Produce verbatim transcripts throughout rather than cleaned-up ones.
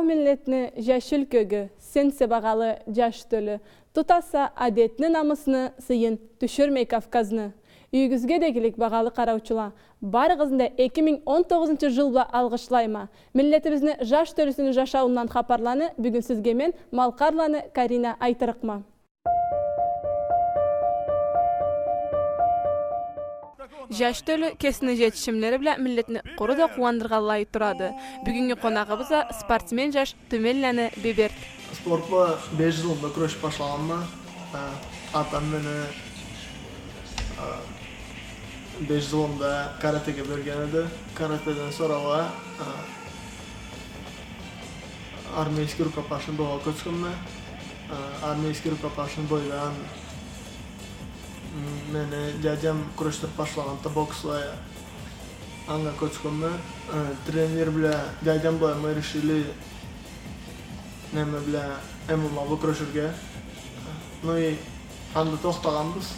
Миллетни жашил кёгю, сенсе багъалы жаш тёлю, тутаса адетни, намысны, сыйын, тюшюрмей Кавказны. Юйюгюзге да игилик, багъалы къараучула. Барыгъызны да эки минг он тогъузунчу жыл бла алгъышлайма. Миллетибизни жаш тёлюсюню жашауундан хапарланы бюгюн сизге мен, Малкъарланы Карина, айтырыкъма. Жаш тёлю кесини жетишимлери бла миллетни къуру да къууандыргъанлай турады. Бюгюннгю къонагъыбыз а спортсмен жаш Тюменланы Биберт. Спорт бла беш жылымда кюрешип башлагъанма. А, атам мени, а, беш жылымда каратеге берген эди. Каратеден сора уа, а, армейский рукопашный бойгъа кёчгенме. А, армейский рукопашный бойдан, м, мени дядям кюрешдирип башлагъанды бокс бла, анга кёчгенме. Э, тренер бла дядям бла мы решили неме бла, ММА бла кюреширге. Ну и анда тохтагъанбыз.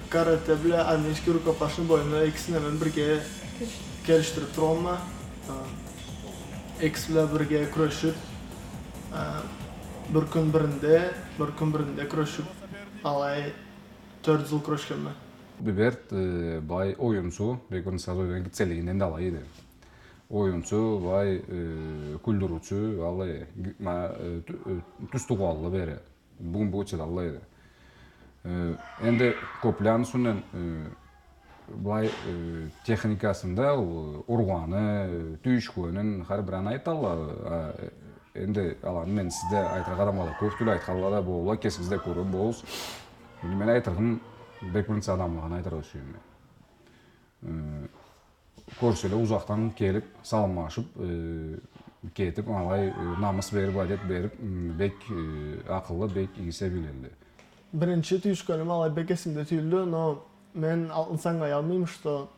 Каратэ бла армейский рукопашный бойну экисин да мен бирге келишдирип тургъанма. Э, экиси бла бирге кюрешип, э, бир кюн биринде, бир кюн биринде кюрешип, алай тёрт жыл кюрешгенме. Биберт, э, былай оюнчу, бек биринчи сразу оюннга гитселигинден да алай эди. Оюнчу, былай, э, кюлдюрюучю, алай, гю-, ма-, э, тю-, э, тюз туугъанлы бери. Бюгюн бу чыдаллы эди. Э, энди кёплени юсюнден, э, былай, э, техникасын да, ол, ургъаны, э, тюйюшгенин, хар бир аны айталла, а, э, энди аланы мен сизге айтыргъа да, ма да кёп тюл айтханла да болла, кесигиз да кёрген болурсуз. Энди мен айтыргъым, бек биринчи адамлыгъын айтыргъа сюеме. Э, кёрселе, узакъдан келип, саламлашып, э, кетип, алай, э, намыс берип, адет берип, м, бек, э, акъыллы, бек иги себеб билелле. Биринчи тюйюшгеним алай бек эсимде тюйюлдю, но мен алтын санлаялмайма, что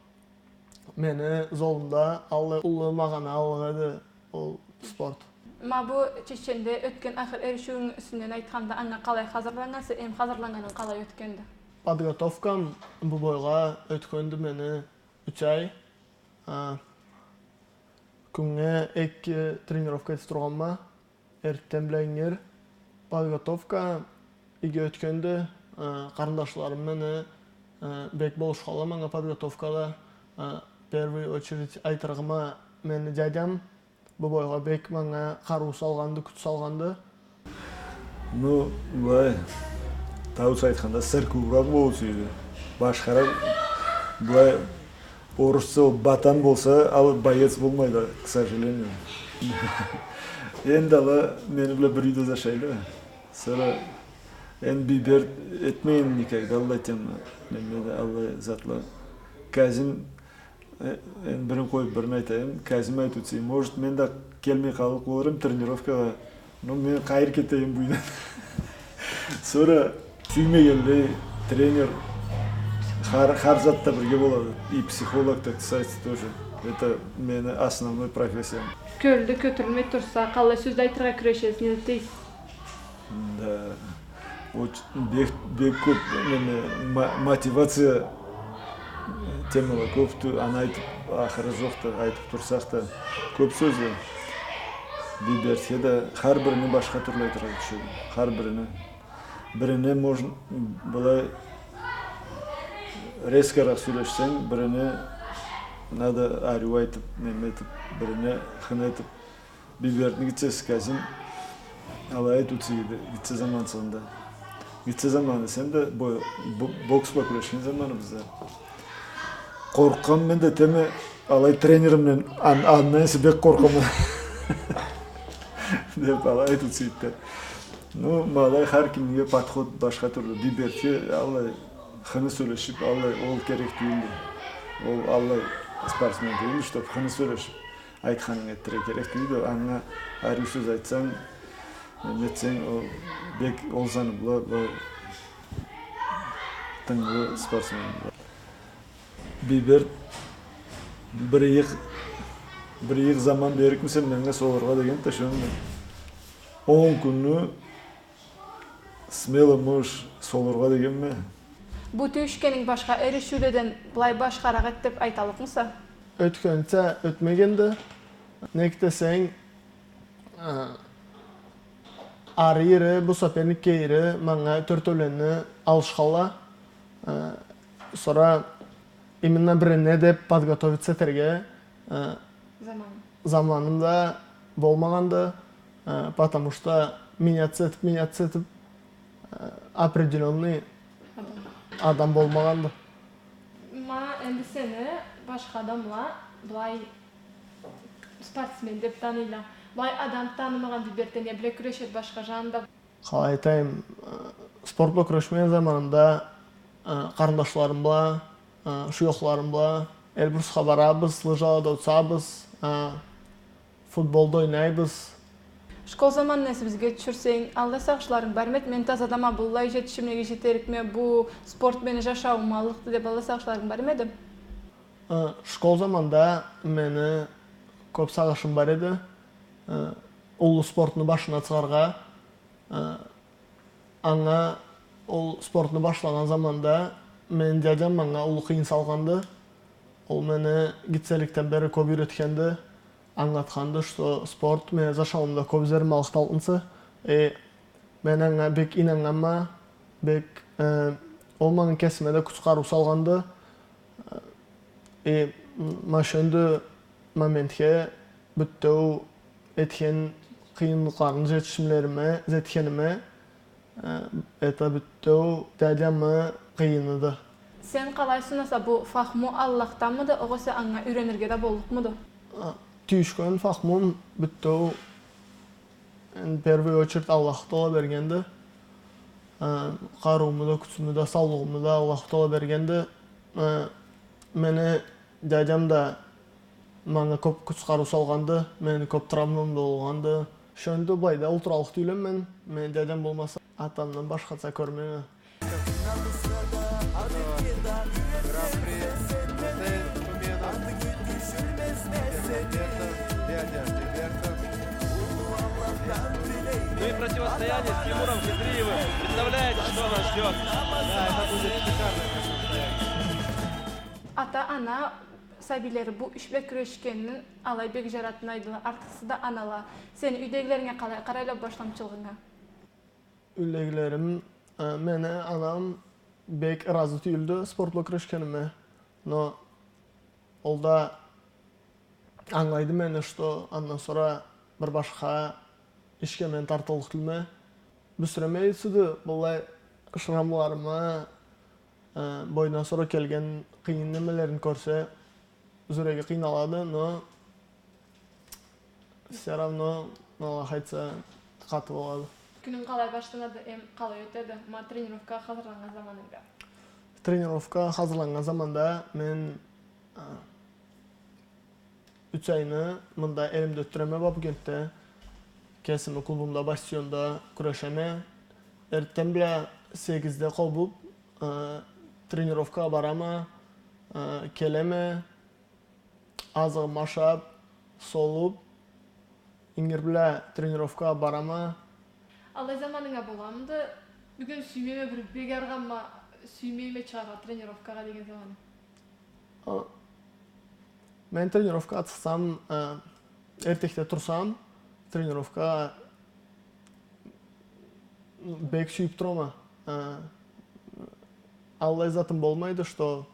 мени золумда аллай уллу магъаналыкъ эди ол спорт. Ма бу Чеченде ётген ахыр эришиуюнгю юсюнден айтханда, анга къалай хазырланнганса, эм хазырланнганынг къалай ётгенди? Подготовкам бу бойгъа ётгенди мени юч ай. А, кюннге эки тренировка этип тургъанма. Эртден бла ингир. Подготовка иги ётгенди. Э, къарындашларым мени, э, бек болушханла манга подготовкада. Э, первый очередь айтырыгъыма, мени дядям бу бойгъа бек манга къарыу салгъанды, кюч салгъанды. Ну, былай, таусу айтханда, сыркыуракъ болуучу эди. Башхаракъ, былай, орусча ол батан болса, ал боец болмайды, к сожалению. Энди ала мени бла бир юйде зашайла. Сора энди Биберт этмеген никогда аллай тема, неме да, аллай затла. Казим, э, энди бирин къоюп бирин айтайым. Казим айтыучу эди, может, мен да келмей къаллыкъ болур эм тренировкагъа. Ну, мен къайры кетейим бу юйден. Сора сюймегенлей тренер, хар, хар затда бирге болады. И психолог да, кстати, тоже. Это мени основной профессиям. Кёлде кётюрюлмей турса, къаллай сёз да айтыргъа кюрешесиз, не дейсиз? Да. Оч-, бек, бек кёп, неме, ма-, мотивация темала кёпдю, аны айтып, ахыры жокъду, айтып турсакъ да, кёп сёзле. Бибертге да хар бирини башха тюрлю айтыргъа кюрешеди. Хар бирини. Бирине можно, былай, резкоракъ сёлешсенг, бирине надо ариу айтып, неме этип, бирине хыны этип. Бибертни гитчеси Казим алай айтыучу эди, гитче заманчыгъында. Гитче заманы десем да, бо-, бо-, бокс бла кюрешген заманыбызда. Къоркъгъанма мен да этеме, алай тренеримден ан-, андан эсе бек къоркъама. Деп алай айтыучу эди да. Ну, ма алай хар кимге подход башха тюрлю. Бибертге алай хыны сёлешип, алай ол керек тюйюлдю. Ол алай спортсмен тюйюлдю, чтоб хыны сёлешип. Айтханын этдирирге керек тюйюлдю, анга ариу сёз айтсанг, не этсенг, ол бек ол заны бла, бла тынгылы спортсмен бла. Биберт, бир ыйыкъ, бир ыйыкъ заман беририкмисе манга солургъа дегенди да, шону он кюнню смело можешь солургъа дегенме. Бу тюйюшгенинг башха эришиуледен былай башхаракъ эди деп айталлыкъмыса? Ётгенча ётмегенди. Нек десенг, А, ары ири, бу соперникге ири манга тёртеуленни алышханла. А, сора именно бирине деп подготовиться этерге, а, заманым да болмагъанды, а, потому что меняться этип, меняться этип, а, определённый адам болмагъанды. Ма энди сени башха адамла былай спортсмен деп таныйла. Былай адам танымагъан бир бетде не бла кюрешеди башха жанында? Къалай айтайым, э, спорт бла кюрешмеген заманымда, э, къарындашларым бла, э, шуёхларым бла Эльбрусха барабыз, лыжалада утсабыз, э, футбол да ойнайбыз. Школ заманын эсибизге тюшюрсенг, аллай сагъышларынг бармы эди? Мен таза да ма быллай жетишимлеге жетерикме, бу спорт мени жашауума аллыкъды деп аллай сагъышларынг бармы эди? Э, школ заманда мени кёп сагъышым бар эди. Э, уллу спортну башына чыгъаргъа, э, анга ол спортну башлагъан заманда мени дядям манга уллу къыйын салгъанды. Ол мени гитчеликден бери кёп юйретгенди, ангылатханды, что спорт мени жашауумда кёп излерими алыкъды алтынчы. Э, мен анга бек ийнаннганма, бек, э, ол манга кесиме да кюч-къарыу салгъанды. Э, м-, ма шёндю моментге бютеу этген къыйынлыкъланы жетишимлериме, жетгениме, э, это бютеу дядямы къыйыныды. Сен къалай сунаса, бу фахму Аллахданмыды, огъесе анга юйренирге да боллукъмуду? А, тюйюшген фахмум бютеу, энди, первый очередь Аллаху Тагъала бергенди. Э, къарыуму да, кючюмю да, саулугъуму да Аллаху Тагъала бергенди. Э, мени дядям да манга кёп кюч-къарыу салгъанды, мени кёп травмам да болгъанды. Шёндю былайда олтураллыкъ тюйюлме мен, мени дядям болмаса, атамдан башхача кёрмейме. Ну и противостояние с Тимуром Хизриевым. Представляете, что нас ждёт? Да, это будет шикарное противостояние. Ата-ана сабийлери бу иш бла кюрешгенин алай бек жаратыуун айтдыла, артыкъсыз да анала. Сени юйдегилеринг къалай къарайла башламчылыгъынга? Юйдегилерим, э, мени анам бек ыразы тюйюлдю спорт бла кюрешгениме, но ол да ангылайды мени, что андан сора бир башха ишге мен тартыллыкъ тюйюлме. Бюсюремей эди, быллай шрамларымы, э, бойдун сора келген къыйын немелерин кёрсе, жюреги къыйналады, но всё равно, Аллах айтса, къаты болады. Кюнюнг къалай башланады, эм къалай ётеди, ма тренировкагъа хазырланнган заманынгда? Тренировкагъа хазырланнган заманда мен, а, юч айны мында элимде ётдюреме, Бабугентде. Кесими клубумда, Бастионда кюрешеме. Эртден бла сегизде къобуб, э, тренировкагъа барама, э, келеме, азыгъымы ашаб, солуб, ингир бла тренировкагъа барама. Аллай заманынг а боламыды? Бюгюн сюймейме, бир бек арыгъанма, сюймейме чыгъаргъа тренировкагъа деген заманынг? А, мен тренировкагъа чыкъсам, э, эртденбла турсам, тренировкагъа бек сюйюб турама. Э, аллай затым болмайды, что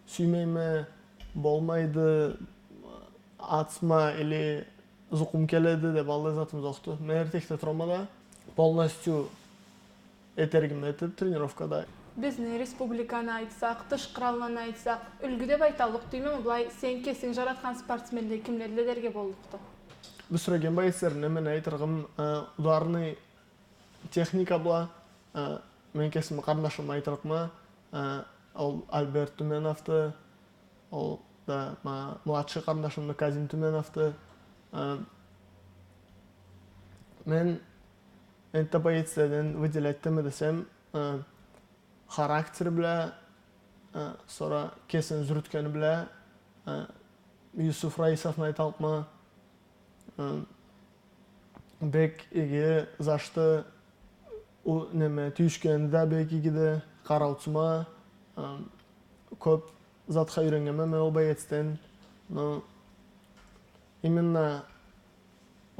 сюймейме, болмайды, ачма или жукъум келеди деб, аллай затым жокъду. Мен эртденбла турама да, полностью этеригими этиб тренировкада. Бизни республиканы айтсакъ, тыш къралланы айтсакъ, юлгю деб айталлыкъ тюйюлме, былай сен кесинг жаратхан спортсменле кимледиле дерге боллукъду? Бюсюреген боецлеримден мен айтырыгъым, э, ударный техника бла, э, мен кесими къарындашымы айтырыкъма, э, ол Альберт Тюменовду, ол да ма-, младший къарындашымды, Казим Тюменовду. Э, мен энтда боецледен выделять этеме десем, э, характер бла, э, сора кесин жюрютгени бла, э, Юсуф Раисовну айталлыкъма, э, бек иги, зашты, у, неме, тюйюшгени да бек игиди, къараучума, э, кёб затха юйреннгенме мен ол боецден, но именно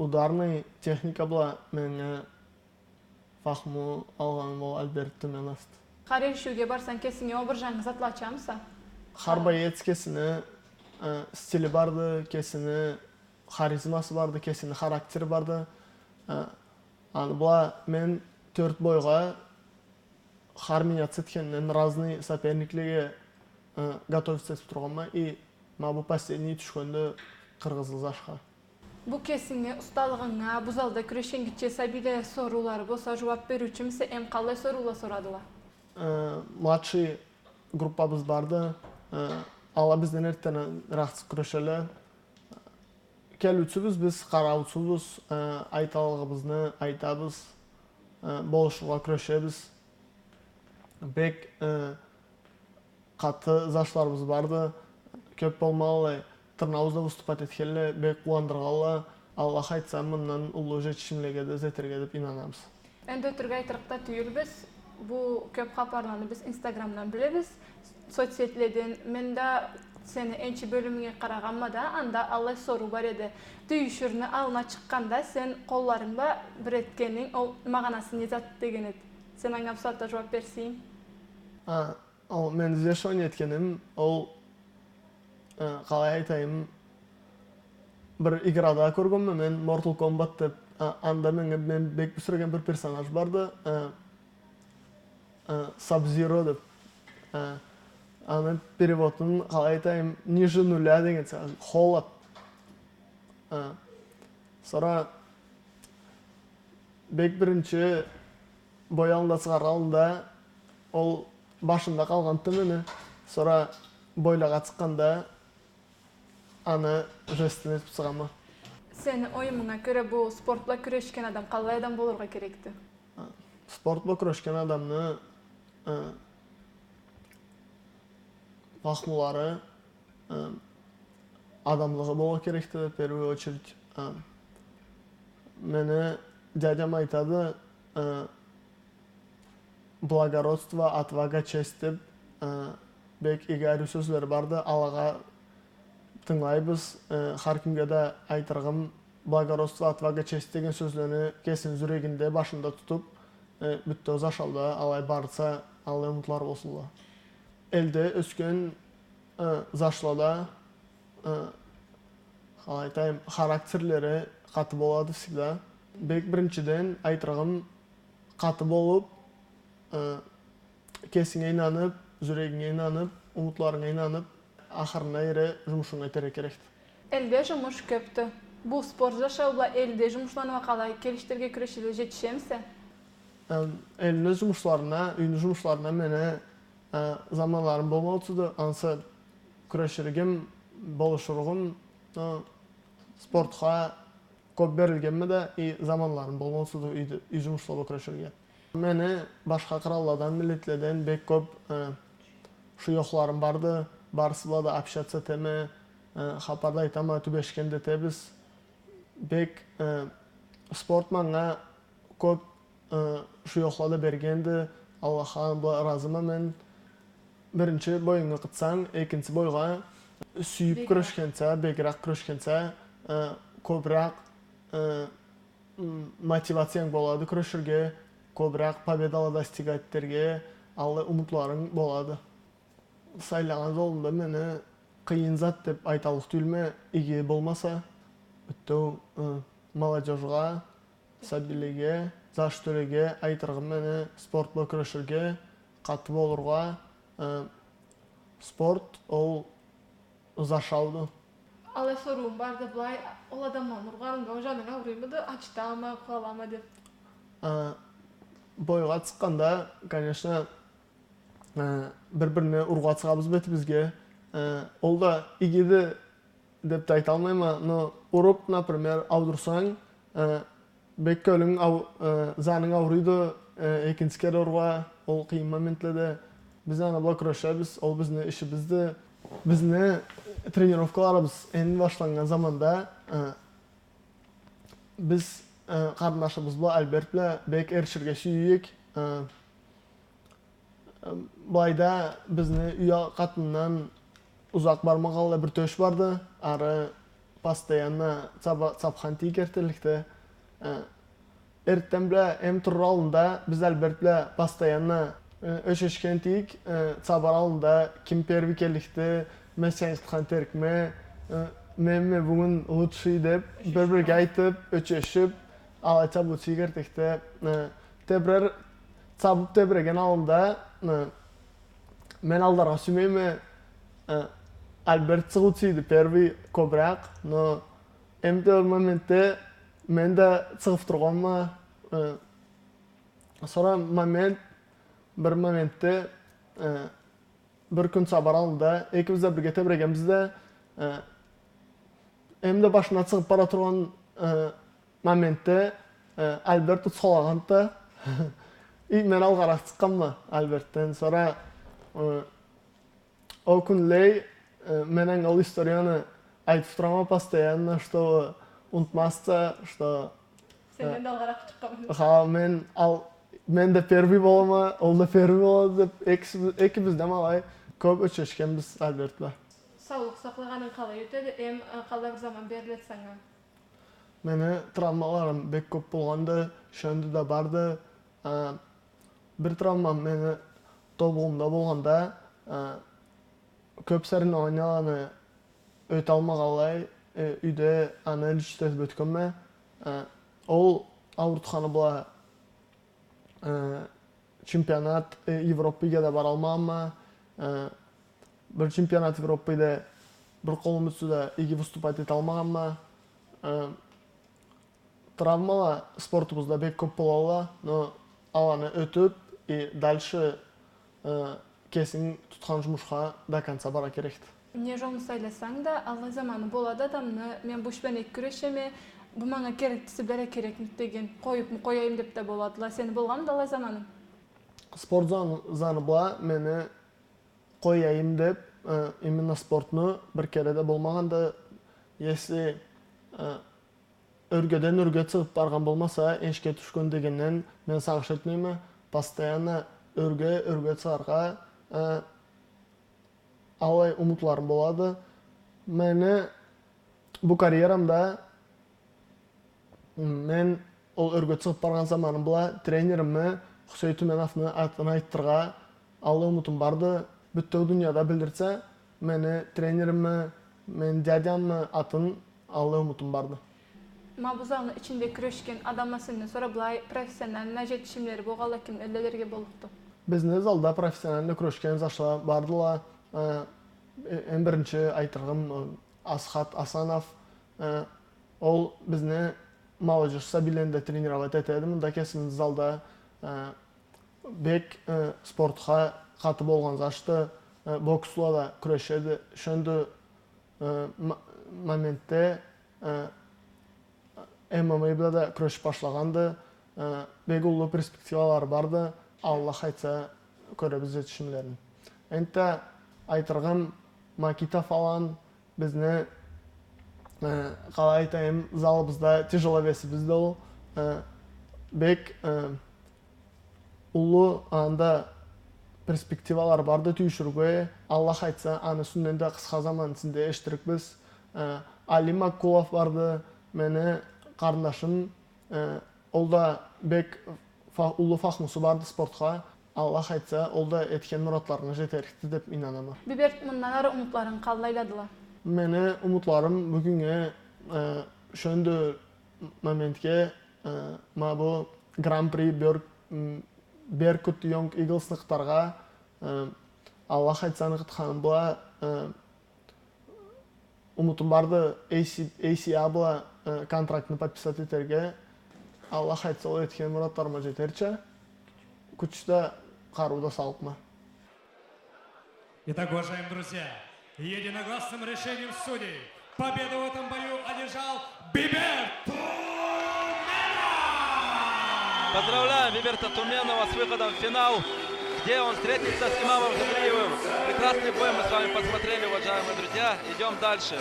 Ударный техника бла меннге фахму алгъаным ол Альберт Тюменовду. Хар эришиуге барсанг, кесинге ол бир жангы затла ачамыса? Хар боец кесини, э, стили барды, кесини харизмасы барды, кесини характери барды. Э, аны бла мен тёрт бойгъа хар меняться этгенден разный соперниклеге, э, готовиться этип тургъанма, и ма бу последний тюшгенде къыргъызлы зашха. Бу кесинги усталыгъынга, бу залда кюрешген гитче сабийле соруулары болса, жууап бериучюмюсе, эм къаллай соруула сорадыла? Э, младший группабыз барды. Э, ала бизден эртдениракъ кюрешеле. Келиучюбюз биз, къараучубуз, э, айталлыгъыбызны айтабыз, э, болушургъа кюрешебиз. Бек, э, къаты зашларыбыз барды. Кёп болмагъанлай, тырнауузда выступать этгенле, бек къууандыргъанла. Аллах айтса, мындан уллу жетишимлеге да жетерге деп ийнанабыз. Энди ётюрюк айтырыкъ да тюйюлбюз. Бу кёп хапарланы биз Инстаграмдан билебиз, соцсетледен. Мен да сени энчи бёлюмюнге къарагъанма да, анда аллай соруу бар эди. Тюйюшюрню аллына чыкъгъанда сен къолларынг бла бир этгенинг, ол магъанасы не зат деген эди? Сен анга бусагъатда жууап берсенг. А, ол мен взвешивание этгеним, ол, э, къалай айтайым, бир играда кёргенме мен, Mortal Kombat деп, а, анда меннге, мен бек бюсюреген бир персонаж барды, э, э, Sub-Zero деп. Э, аны переводун къалай айтайым, ниже нуля деген сагъат, холод. Э, сора бек биринчи бой аллында чыгъаргъанымда, ол башымда къалгъанды мени. Сора бойлагъа чыкъгъанда аны жестин этип чыгъама. Сени оюмунга кёре, бу спорт бла кюрешген адам къаллай адам болургъа керекди? Спорт бла кюрешген адамны, э, фахмулары, э, адамлыгъы болургъа керекди, в первую очередь. Э, мени дядям айтады, э, благородство, отвага, честь деп, э, бек иги ариу сёзлери барды. Алагъа тынгылайбыз. Э, хар кимге да айтырыгъым, благородство, отвага, честь деген сёзлени кесини жюрегинде, башында тутуп, э, бютеу зашауда алай барса, аллай умутлары болсунла. Элде ёсген, э, зашлада, э, къалай айтайым, характерлери къаты болады всегда. Бек биринчиден айтырыгъым, къаты болуп, э, кесинге ийнанып, жюрегинге ийнанып, умутларынга ийнанып, ахырына эре жумушунгу этерге керекди. Элде жумуш кёпдю. Бу спорт жашау бла элде жумушланы уа къалай келишдирирге кюрешеле, жетишемисе? Э, элде жумушларына, юйню жумушларына мени, э, заманларым болмаучуду, ансы кюреширигим, болушуругъум, э, спортха кёп берилгенме да, и заманларым болмаучуду юй, юй жумушла бла кюреширге. Мени башха къралладан, миллетледен бек кёп, э, шуёхларым барды, барысы бла да общаться этеме, э, хапар да айтама, тюбешген да этебиз. Бек, э, спорт манга кёп, э, шуёхла да бергенди, Аллахха бла разыма мен. Биринчи боюнгу къытсанг, экинчи бойгъа сюйюп кюрешгенсе, бегирек кюрешгенсе, э, кёбюрек, э, м, мотивациянг болады кюреширге, кёбюрек победала достигать этерге, аллай умутларынг болады. Сайлагъан жолумда мени къыйын зат деп айталлыкъ тюйюлме, иги болмаса, бютеу, э, молодёжьгъа, сабийлеге, заш тёлеге айтырыгъым мени спорт бла кюреширге, къаты болургъа, э, спорт ол зашауду. Алай соруум барды, былай, ол адамланы ургъанынга ол жанынг ауруймуду, ачытама, къууанама деп? А, бойгъа чыкъгъанда, конечно, э, бир-бирине ургъа чыгъабыз бетибизге. Э, ол да игиди деп да айталмайма, но уруп, например, аудурсанг, э, бек кёлюнг ау-, э, жанынг ауруйду, э, экинчи кере ургъа, ол къыйын моментледе. Биз аны бла кюрешебиз, ол бизни ишибизди. Бизни тренировкаларыбыз энди башланнган заманда, э, биз, э, къарындашыбыз бла, Альберт бла бек эриширге сюйюк, э, Былайда бизни юй къатындан узакъ бармагъанлай бир тёш барды. Ары Постоянно цаба-, цабхан эдик эртденликде. Э, эртден бла эм турар аллында биз Альберт бла постоянно, э, ёчешген эдик, э, цабар аллында ким первый келликди, мен сени къутхан этерикме, э, менме бюгюн лучший деп, бир-бирге айтып, ёчешип, алай цабыучу эдик эртденликде. Э, тебирер, цабып тебиреген аллында, э, мен алдаргъа сюймейме, э, Альберт сыгъыучу эди первый кёбюрек, но эм да бир моментде мен да сыгъып тургъанма, э, сора момент, бир моментде, э, бир кюн цабар аллында экибиз да бирге тебирегенбиз да, э, эм да башына сыгъып бара тургъан, э, моментде, э, Альберт утсхалагъанды да, и мен алгъаракъ чыкъгъанма Альбертден. Сора, э, ол кюнлей, э, мен анга ол историяны айтып турама постоянно, чтобы унутмазча, что, э, сенден да алгъаракъ чыкъгъанма. Ха, мен ал-, мен да первый болама, ол да первый болады деп, экибиз, экибиз да ма алай кёп ёчешгенбиз Альберт бла. Саулукъ сакълагъанынг къалай ётеди, эм, э, къалай бир заман бериледи санга? Мени травмаларым бек кёп болгъанды, шёндю да барды. А, бир травмам мени тобугъумда болгъанда, а, кёп соревнованияланы ёталмагъанлай, э, юйде аны лечить этип ётгенме. А, ол аууртханы бла э, чемпионат, э, Европагъа да баралмагъанма, э, бир чемпионат Европада бир къолум юсю да иги выступать эталмагъанма. Э, травмала спортубузда бек кёп болалла, но аланы ётюп, и дальше, э, кесинг тутхан жумушха до конца бара керекди. Не жумуш сайласанг да, аллай заманы болады адамны, мен бу иш бла нек кюрешеме, бу манга керекди, сизге бла керекмиди деген, къоюпму къояйым деп да боладыла. Сени болгъанмыды аллай заманынг? Спорт зан-, заны бла мени къояйым деп, э, именно спортну бир кере да болмагъанды. Если, э, ёргеден ёрге чыгъып баргъан болмаса, энишге тюшген дегенден мен сагъыш этмейме. Постоянно ёрге, ёрге чыгъаргъа, э, алай умутларым болады. Мени бу карьерамда, м, мен ол ёрге чыгъып баргъан заманым бла тренеримни Хусей Тюменовну атын айтдыргъа аллай умутум барды. Бютеу дунияда билдирсе, мени тренеримни, мени дядямны атын аллай умутум барды. Ма бу залны ичинде кюрешген адамла сенден сора былай профессионально жетишимлери болгъанла кимле дерге боллукъду? Бизни залда профессионально кюрешген зашла бардыла. Э, э, эм биринчи айтырыгъым, э, Асхат Асанов, э, ол бизни молодёжь сабийлени да тренировать этеди. Мында кесибизни залда, э, бек, э, спортха къаты болгъан зашды, э, бокс бла да кюрешеди. Шёндю, э, м-, моментде, э, М М А бла да кюрешип башлагъанды. Э, бек уллу перспективалары барды. Аллах айтса, кёребиз жетишимлерин. Энтда айтырыгъым, Макитов Алан, бизни, э, къалай айтайым, залыбызда тяжеловесибиз да ол, э, бек, э, уллу анда перспективалары барды тюйюшюрге. Аллах айтса, аны юсюнден да къысха заман ичинде эшитирикбиз. Э, Али Маккулов барды, мени къарындашым, э, ол да бек фа-, уллу фахмусу барды спортха. Аллах айтса, ол да этген муратларына жетерикди деп ийнанама. Биберт, мындан ары умутларынг къаллайладыла? Мени умутларым бюгюннге, э, шёндю моментге, э, ма бу Гран-при Бёр-, м, Беркут Янг Иглсны къутаргъа, э, Аллах айтса, аны къутханым бла, э, умутум барды, A C, A C A бла, э, контрактны подписать этерге. Аллах айтса, ол этген муратларыма жетерча, кюч да, къарыу да саллыкъма. Итак, уважаемые друзья, единогласным решением судей победу в этом бою одержал Биберт Туменов! Поздравляем Биберта Туменова с выходом в финал, где он встретится с Имамом Хадриевым. Прекрасный бой мы с вами посмотрели, уважаемые друзья. Идём дальше.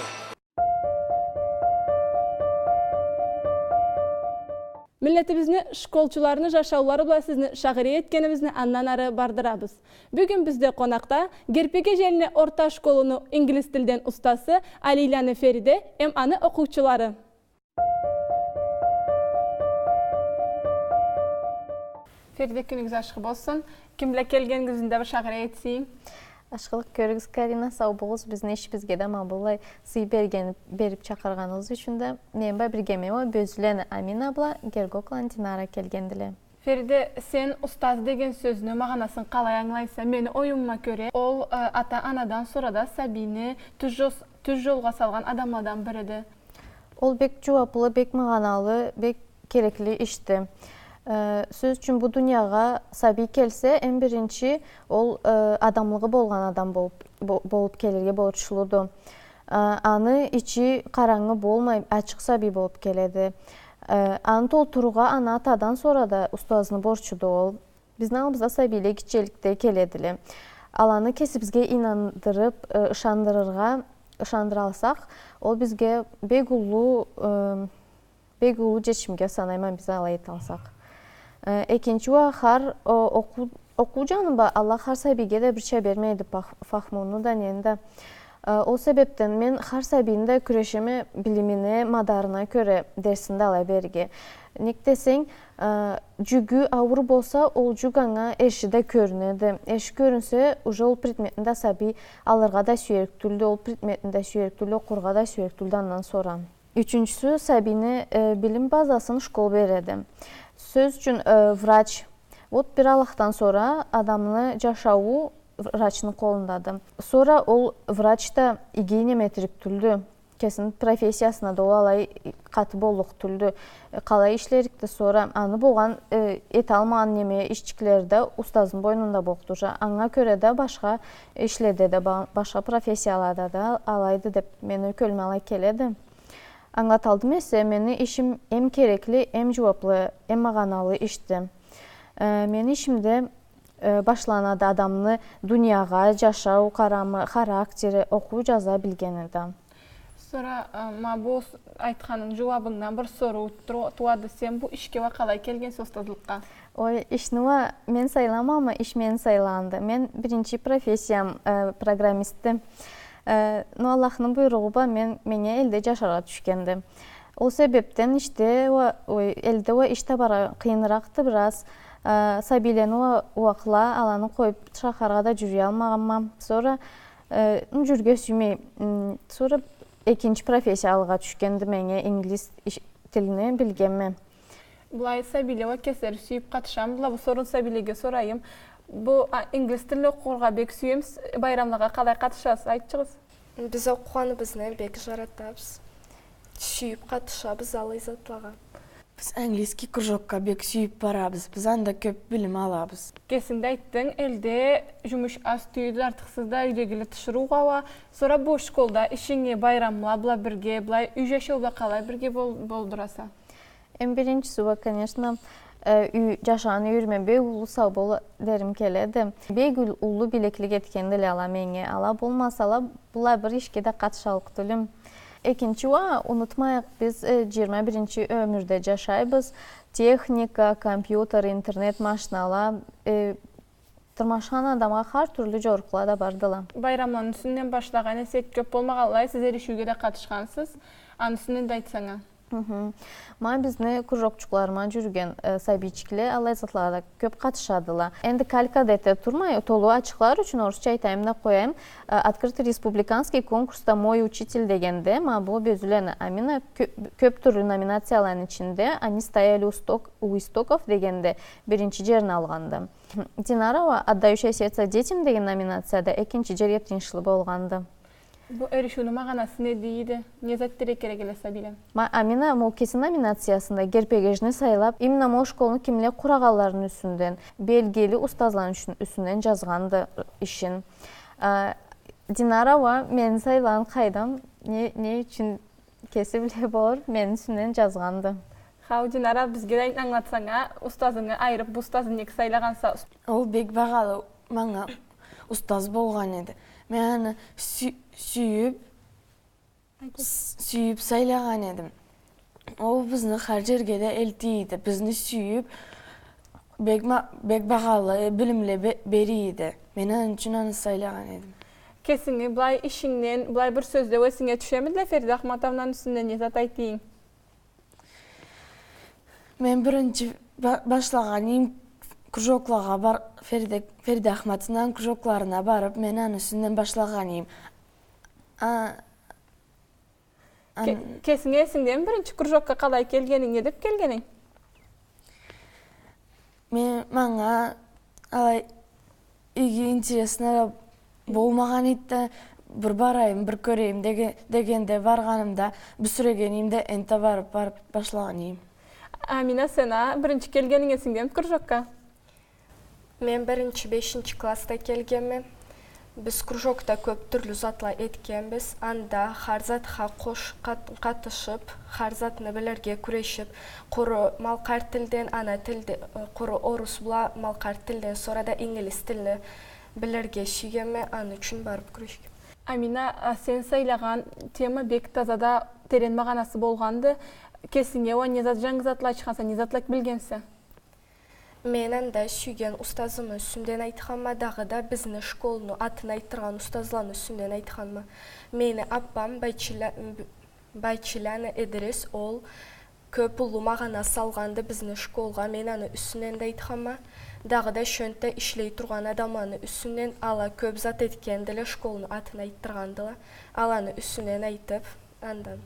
Миллетибизни школчуларыны жашаулары бла сизни шагъырей этгенибизни андан ары бардырабыз. Бюгюн бизде къонакъда Герпегеж элни орта школуну ингилиз тилден устазы Алийланы Фериде эм аны окъуучулары. Фериде, кюнюгюз ашхы болсун. Ким бла келгенигизни да бир шагъырей этсенг. Ашхылыкъ кёрюгюз, Карина, сау болугъуз, бизни ишибизге да ма быллай сый берген, бериб чакъыргъаныгъыз ючюн да. Мени бла биргеме уа Бёзюланы Амина бла Гергокланы Динара келгендиле. Фериде, сен устаз деген сёзню магъанасын къалай ангылайса? Мени оюмума кёре, ол, э, ата-анадан сора да сабийни тюз жос-, тюз жолгъа салгъан адамладан бириди. Ол бек жууаплы, бек магъаналы, бек керекли ишди. Э, сёз ючюн, бу дуниягъа сабий келсе, эм биринчи ол, э, адамлыгъы болгъан адам болуб, бо-, болуб келирге борчлуду. Э, аны ичи къарангы болмай, ачыкъ сабий болуб келеди. Э, аны толтурургъа ана-атадан сора да устазны борчуду ол. Бизни аллыбызгъа сабийле гитчеликде келедиле. Аланы кесибизге ийнандырыб, э, ышандырыргъа, ышандыралсакъ, ол бизге бек уллу, э, бек уллу джетишимге санайма, биз алай эталсакъ. Э, экинчи уа хар, о, окъуу, окъуу джаны бла Аллах хар сабийге да бирча бермейди пах-, фахмуну да, нени да. Э, ол себебден мен хар сабийни да кюрешеме билимине, мадарына кёре дерсин да алай берирге. Нек десенг, э, джюгю ауур болса, ол джюк анга эрши да кёрюнеди. Эрши кёрюнсе, уже ол предметни да сабий алыргъа да сюерик тюлдю, ол предметни да сюерик тюлдю, окъургъа да сюерик тюлдю андан сора. Ючюнчюсю, сабийни, э, билим базасын школ береди. Сёз ючюн, э, врач. Вот бир Аллахдан сора адамны джашауу врачны къолундады. Сора ол врач да иги неме этерик тюлдю. Кесини профессиясына да ол алай къаты боллукъ тюлдю. Э, къалай ишлерикди сора? Аны болгъан, э, эталмагъан неме ишчиклери да устазны бойнунда боллукъду. Анга кёре да башха ишледе да, ба-, башха профессиялада да алайды деб мени кёлюме алай келеди. Ангылаталдым эсе, мени ишим эм керекли, эм джууаблы, эм магъаналы ишди. Э, мени ишимде, э, башланады адамны дуниягъа, джашау къарамы, характери, окъуу джаза билгени да. Сора, э, ма бу с-, айтханынг джууабынгдан бир соруу туру-, тууады. Сен бу ишге уа къалай келгенсе, устазлыкъгъа? Ой, ишни уа мен сайламама, иш мени сайланды. Мен биринчи профессиям, э, программистди. Э, но Аллахны буйругъу бла мен, меннге элде джашаргъа тюшгенди. Ол себебден ишде уа, ой, элде уа иш табаргъа къыйыныракъды бир аз. Э, сабийлени уа, уакъла, аланы къоюб шахаргъа да джюрюялмагъанма. Сора, э, джюрюрге сюймей. М, сора экинчи профессия алгъа тюшгенди меннге, инглиз иш-, тилни билгенме. Былай сабийле уа кеслери сюйюб къатышамыдыла? Бу соруну сабийлеге сорайым. Бу, а, инглиз тилни окъургъа бек сюемисиз, байрамлагъа къалай къатышасыз, айтчыгъыз. Биз окъугъаныбызны бек жаратабыз. Сюйюб къатышабыз аллай затлагъа. Биз английский кружокга бек сюйюб барабыз. Биз анда кёб билим алабыз. Кесинг да айтдынг, элде джумуш аз тюйюлдю, артыкъсыз да юйдегиле тиширыугъа уа. Сора бу школда ишинги байрамла бла бирге, былай юй джашау бла къалай бирге бол-, болдураса? Эм биринчиси уа, конечно, э, ю-, джашагъан юйюрюме бек уллу сау бол дерим келеди. Бек ул-, уллу билеклик этгендиле ала меннге. Ала болмасала, былай бир ишге да къатышаллыкъ тюлюм. Экинчи уа, унутмайыкъ, биз, э, джыйырма биринчи ёмюрде джашайбыз. Техника, компьютер, интернет, машинала, э, тырмашхан адамгъа хар тюрлю джорукъла да бардыла. Байрамланы юсюнден башлагъан эсек, кёб болмагъанлай, сиз эришиуге да къатышхансыз. Аны юсюнден да айтсанг а. Хы-хы. Ма бизни кружокчукъларыма джюрюген, э, сабийчикле аллай затлагъа да кёб къатышадыла. Энди калькада эте турмай, толу ачыкълар ючюн орусча айтайым да къояйым. Э, открытый республиканский конкурсда «Мой учитель» дегенде, ма бу Бёзюланы Амина кё-, кёб тюрлю номинацияланы ичинде «Они стояли у сток-, у истоков» дегенде биринчи джерни алгъанды. Динара уа «Отдающее сердце детям» деген номинацияда экинчи джерге тыйыншлы болгъанды. Бу эришиуню магъанасы не дейди? Не зат этерге керек эди сабийле? Ма Амина ма ол кеси номинациясында герпегежни сайлаб, именно ма ол школну кимле къурагъанларыны юсюнден, белгили устазланы юсюн-, юсюнден джазгъанды ишин. А, Динара уа мени сайлагъанын къайдам, не, не ючюн кеси биле болур, мени юсюмден джазгъанды. Хау, Динара, бизге да ангылатсанг а, устазынгы айырыб, бу устазны нек сайлагъанса? Ол бек багъалы манга устаз болгъан эди. Мен аны сю-, сюйюб, с-, сюйюб сайлагъан эдим. Ол бизни хар джерге да элтий эди. Бизни сюйюб, бек ма-, бек багъалы билимле бе-, берий эди. Мен аны ючюн аны сайлагъан эдим. Кесинги былай ишингден, былай бир сёзле эсинге тюшемидиле, Ферида Ахматовнаны юсюнден не зат айтайынг? Мен биринчи ба-, башлагъаным кружоклагъа бар-, Ферида, Ферида Ахматовнаны кружокларына барыб, мен аны юсюнден башлагъаным. А, ан- Ке-, кесинги эсингдеми биринчи кружокга къалай келгенинг, не деб келгенинг? Мен, манга алай иги, интересно да болмагъан эди да, бир барайым, бир кёрейим деге-, дегенде баргъанымда, бюсюрегеним да энтда барыб, барыб башлагъаным. Амина, сен а биринчи келгенинг эсингдеми кружокга? Мен биринчи бешинчи классда келгенме. Биз кружокда кёб тюрлю затла этгенбиз. Анда хар затха къош-, къат-, къатышыб, хар затны билирге кюрешиб, къуру малкъар тилден, ана тилде, э, къуру орус бла малкъар тилден сора да ингилиз тилни билирге сюйгенме, аны ючюн барыб кюрешгенме. Амина, а, сен сайлагъан тема бек таза да терен магъанасы болгъанды. Кесинге уа не зат, джангы затла ачханса, не затла билгенсе? Мен анда сюйген устазымы юсюнден айтханма, дагъыда бизни школну атын айтдыргъан устазланы юсюнден айтханма. Мени аппам Байчила-, Б-, Байчиланы Идрис, ол кёб уллу магъана салгъанды бизни школгъа, мен аны юсюнден да айтханма. Дагъыда шёндде ишлей тургъан адамланы юсюнден, ала кёб зат этгендиле, школну атын айтдыргъандыла. Аланы юсюнден айтыб, андан.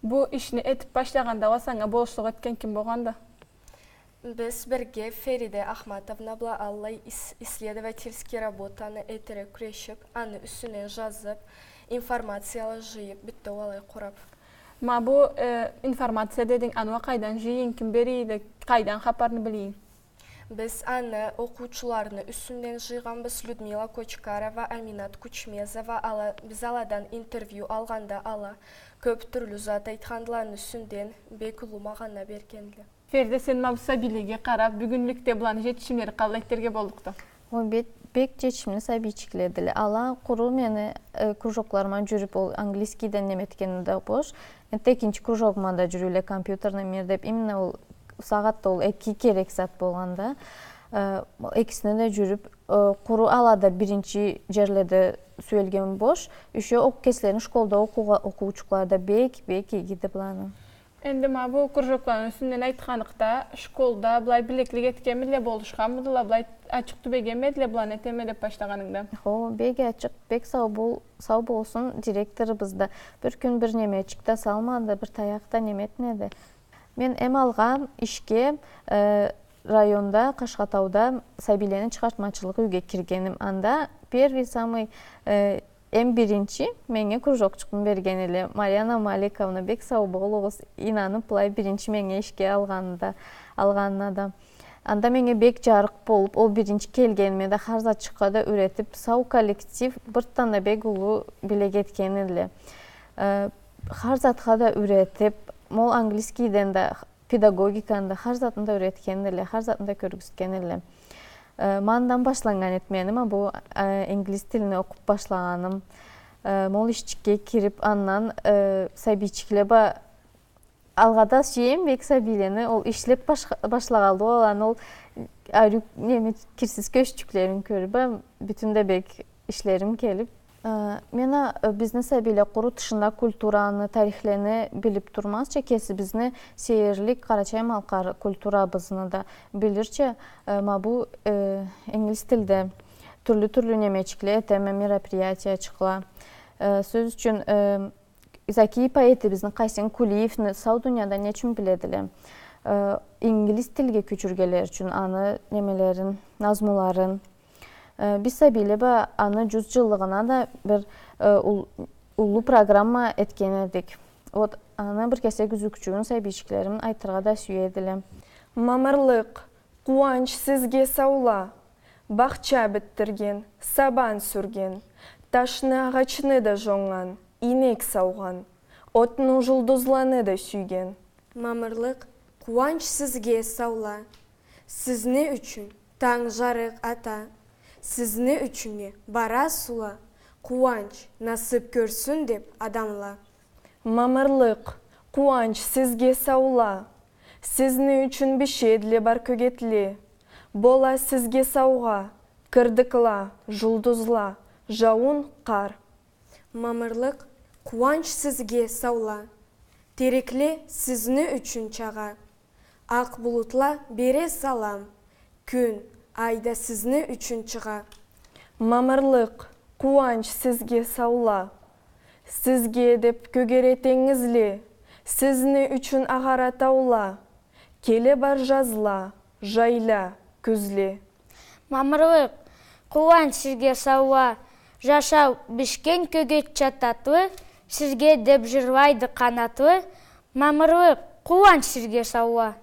Бу ишни этиб башлагъанда уа санга болушлукъ этген ким болгъанды? Биз бирге Фериде Ахматовна бла аллай ис-, исследовательский работаны этерге кюрешиб, аны юсюнден жазыб, информацияла жыйыб, бютеу алай къураб. Ма бу, э, информация дединг, аны уа къайдан жыйыйынг, ким берийди, къайдан хапарны билийинг? Биз аны окъуучуланы юсюнден жыйгъанбыз, Людмила Кочкарова, Аминат Кучмезова, ала, биз аладан интервью алгъанда ала кёб тюрлю зат айтхандыла, аны юсюнден бек уллу магъана бергендиле. Фериде, сен ма бу сабийлеге къараб, бюгюнлюкде буланы джетишимлери къалай дерге боллукъду? Ой, бек, бек джетишимли сабийчикледиле. Ала къуру мени, э, кружокларыма джюрюб, ол английскийден неме этгени да бош. Энтда экинчи кружогума да джюрюйле, компьютерный мир деб, именно ол сагъатда ол эки керек зат болгъанда, э, экисине да джюрюб, э, къуру ала да биринчи джерледе сюелген бош. Ещё ол кеслерини школда окъугъа-, окъуучукълары да бек, бек игиди буланы. Энди ма бу кружокланы юсюнден айтханыкъда, школда былай билеклик этгенмидиле, болушханмыдыла, былай ачыкъ тюбегенмедиле, буланы этеме деб башлагъанынгда? Хо, бек ачыкъ, бек сау бол-, сау болсун директорубуз да. Бир кюн бир немечик да салмады, бир таякъ да неме этмеди. Мен эм алгъа ишге, э, районда, Къашхатауда сабийлени чыгъартмачылыкъ юйге киргеним. Анда первый самый, э, Эм биринчи меннге кружокчукъну берген эле, Марьяна Маликовна, бек сау болугъуз, ийнаныб, былай биринчи меннге ишге алгъанында, алгъанына да. Анда меннге бек джарыкъ болуб, ол биринчи келгениме да, хар затчыкъгъа да юретиб, сау коллектив, бир да бек уллу билек этген эле. Э, хар затха да юретиб, ма ол английскийден да, педагогиканы да, хар затны да юретген эле, хар затны да кёргюзтген эле. Э, ма андан башланнган эди мени, ма бу, э, инглиз тилни окъуб башлагъаным. Э, ма ол ишчикге кириб, андан, э, сабийчикле ба-, алгъа да сюеме бек сабийлени, ол ишлеб баш-, башлагъанлы, ол аны ол ариу неме, кирсиз кёзчюклерин кёрюб, а, бютюн да бек ишлерим келиб. Э, мен а, э, бизни сабийле къуру тышында культураны, тарихлени билиб турмазча, кесибизни сейирлик, къарачай-малкъар культурабызны да билирча, э, ма бу, э, инглиз тилде тюрлю-тюрлю немечикле этеме, мероприятиячыкъла. Э, сёз ючюн, э, Закий поэтибизни Къайсен Кулиевни сау дунияда не ючюн биледиле? Э, инглиз тилге кёчюргенлери ючюн аны немелерин, назмуларын. Э, биз сабийле ба аны джюз джыллыгъына да бир, э, ул-, уллу программа этген эдик. Вот, аны бир кесек юзюкчюгюн сабийчиклерим айтыргъа да сюедиле. Мамырлыкъ, къууанч сизге, саула! Бахча битдирген, сабан сюрген, ташны, агъачны да джоннган, ийнек саугъан, отну, джулдузланы да сюйген. Мамырлыкъ, къууанч сизге, саула! Сизни ючюн танг джарыкъ ата, сизни ючюннге бара суула, къууанч насыб кёрсюн деб адамла. Мамырлыкъ, Къууанч сизге, саула. Сизни ючюн бишедле бар кёгетле. Бола сизге саугъа кырдыкла, жулдузла, жауун, къар. Мамырлыкъ, къууанч сизге, саула. Терекле сизни ючюн чагъа. Акъ булутла бере салам. Кюн, ай да сизни ючюн чыгъа. Мамырлыкъ, къууанч сизге, саула. Сизге деп кёгере тенгизле, сизни ючюн агъара таула. Келе бар жазла, жайла, кюзле. Мамырлыкъ, къууанч сизге, саула. Жашау бишген кёгетча татлы, сизге деп жырлайды къанатлы. Мамырлыкъ, къууанч сизге, саула.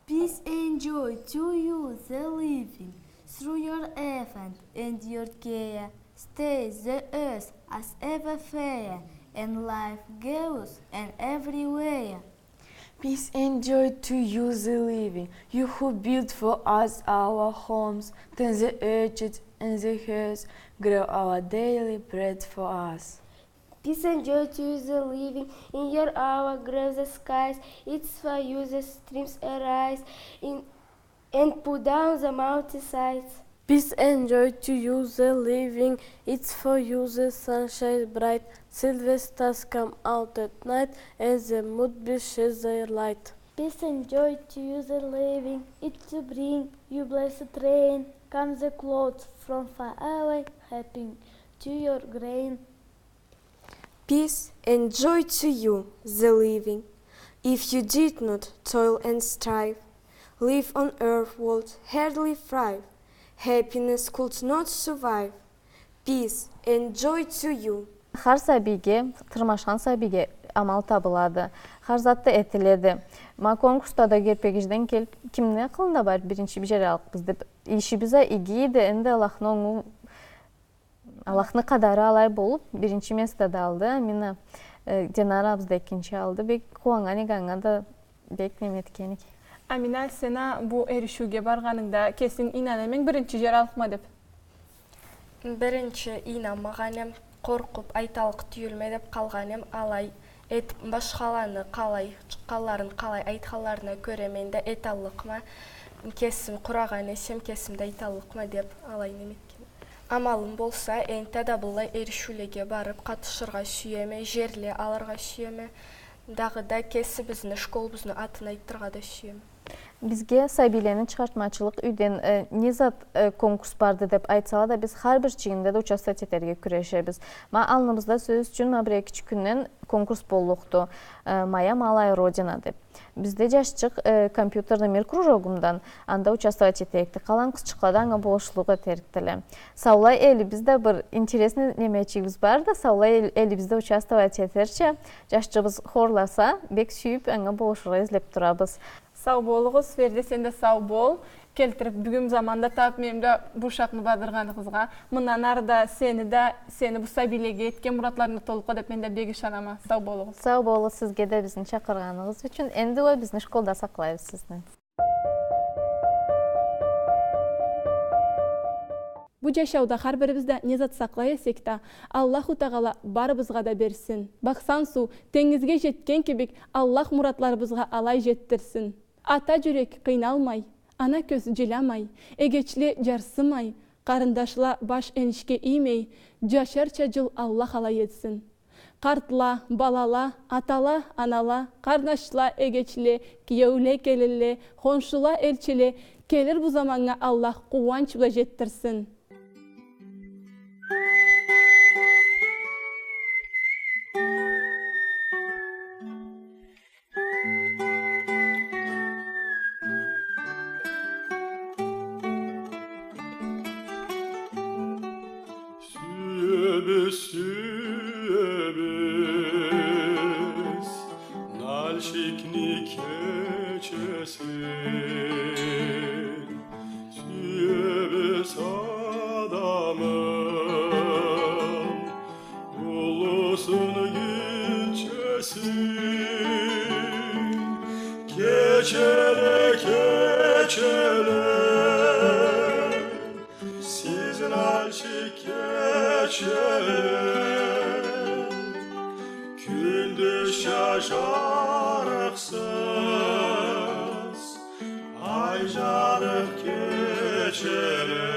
Peace and joy to you, the living, through your effort and your care, stay the earth as ever fair, and life goes and everywhere. Peace and joy to you, the living, you who build for us our homes, tend the orchards and the herds, grow our daily bread for us. Peace and joy to you, the living, in your hour grow the skies, it's for you the streams arise, in, and pour down the mountain sides. Peace and joy to you, the living, it's for you the sun shines bright, silver stars come out at night, and the moonbeams shed their light. Peace and joy to you, the living, it's to bring you blessed rain, come the clouds from far away, helping to your grain. Peace and joy to you, the living. If you did not toil and strive, live on earth would hardly thrive, happiness could not survive. Peace and joy to you. Хар сабийге, тырмашхан сабийге амал табылады. Хар зат да этиледи. Ма конкурсда да герпегижден келип, кимни акъылында бар, биринчи бир жер аллыкъбыз деп. Ишибиз а иги эди, энди Аллахны онгу Аллахны къадары алай болуп, биринчи место да алды. Амина, э, Динара абыз да экинчи алды. Бек къууаннган эдик, анга да бек неме этген эдик. Амина, сен а бу эришиуге баргъанынгда кесинг ийнана эдинг биринчи жер аллыкъма деп? Биринчи ийнанмагъан эм, къоркъуп, айталлыкъ тюйюлме деп къалгъан эм, алай этип, башхаланы къалай чыкъгъанларын, къалай айтханларына кёре мен да эталлыкъма, кесим къурагъан эсем, кесим да айталлыкъма деп, алай неме этген. Амалым болса, энтта да быллай эришиулеге барып, къатышыргъа сюеме, жерле алыргъа сюеме. Дагъыда кесибизни, школубузну атын айтдыргъа да сюеме. Бизге сабийлени чыгъартмачылыкъ юйден, э, не зат, э, конкурс барды деп айтсала да, биз хар бирчигинде да участвовать этерге кюрешебиз. Ма алныбызда, сёз ючюн, ма бир-эки кюнден конкурс боллукъду. Э, «Моя малая родина» деп. Бизде жашчыкъ, э, «Компьютерный мир» кружогундан анда участвовать этерикди. Къалгъан къызчыкъла да анга болушлукъ этерикдиле. Саулай элибиз да бир интересный немечигибиз бар да, саулай эл-, элибиз да участвовать этерча, жашчыгъыбыз хорласа, бек сюйюп, анга болушургъа излеп турабыз. Сау болугъуз, Ферде, сен да сау бол. Келтирип, бюгюн заманда табып, мени да бу ушакъны бардыргъаныгъызгъа. Мындан ары да сени да, сени бу сабийлеге этген муратларынгы толукъла деп мен да бек ышанама. Сау болугъуз. Сау болугъуз, сизге да бизни чакъыргъаныгъыз ючюн. Энди уа бизни школда сакълайбыз сизни. Бу жашауда хар бирибиз да не зат сакълай эсек да, Аллаху Тагъала барыбызгъа да берсин. Бакъсан суу тенгизге жетген кибик, Аллах муратларыбызгъа алай жетдирсин. Ата жюрек къыйналмай, ана кёз жилямай, эгечле жарсымай, къарындашла баш энишге иймей, жашарча жыл Аллах алай этсин. Къартла, балала, атала, анала, къарнашла, эгечле, киеуле, келинле, хоншула, элчиле, келир бу заманнга Аллах къууанч бла жетдирсин. Сюебиз, сюебиз Нальчикни кечесин, сюебиз адамны уллусун, гитчесин. Кечеле, кечеле, сиз, Нальчик кечеле, кюндюз Жарыкъсыз, ай жарыкъ кечеле,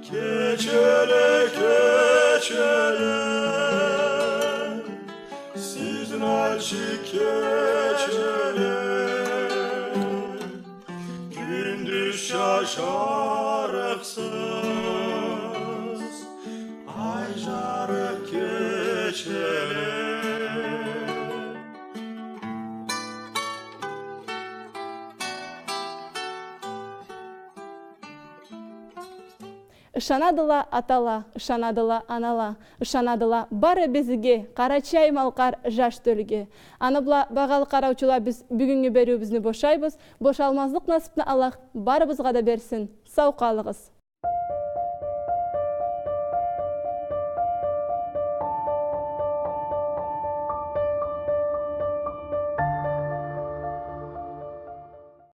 кечеле, кечеле, сиз нальчик кечеле. Кюндюз жарыкъсыз, ай жарыкъ кечеле. Ышанадыла атала, ышанадыла анала, ышанадыла бары бизге, къарачай-малкъар жаш тёлюге. Аны бла, багъалы къараучула, биз бюгюннгю бериуюбюзню бошайбыз. Бошалмазлыкъ насыпны Аллах барыбызгъа да берсин. Сау къалыгъыз.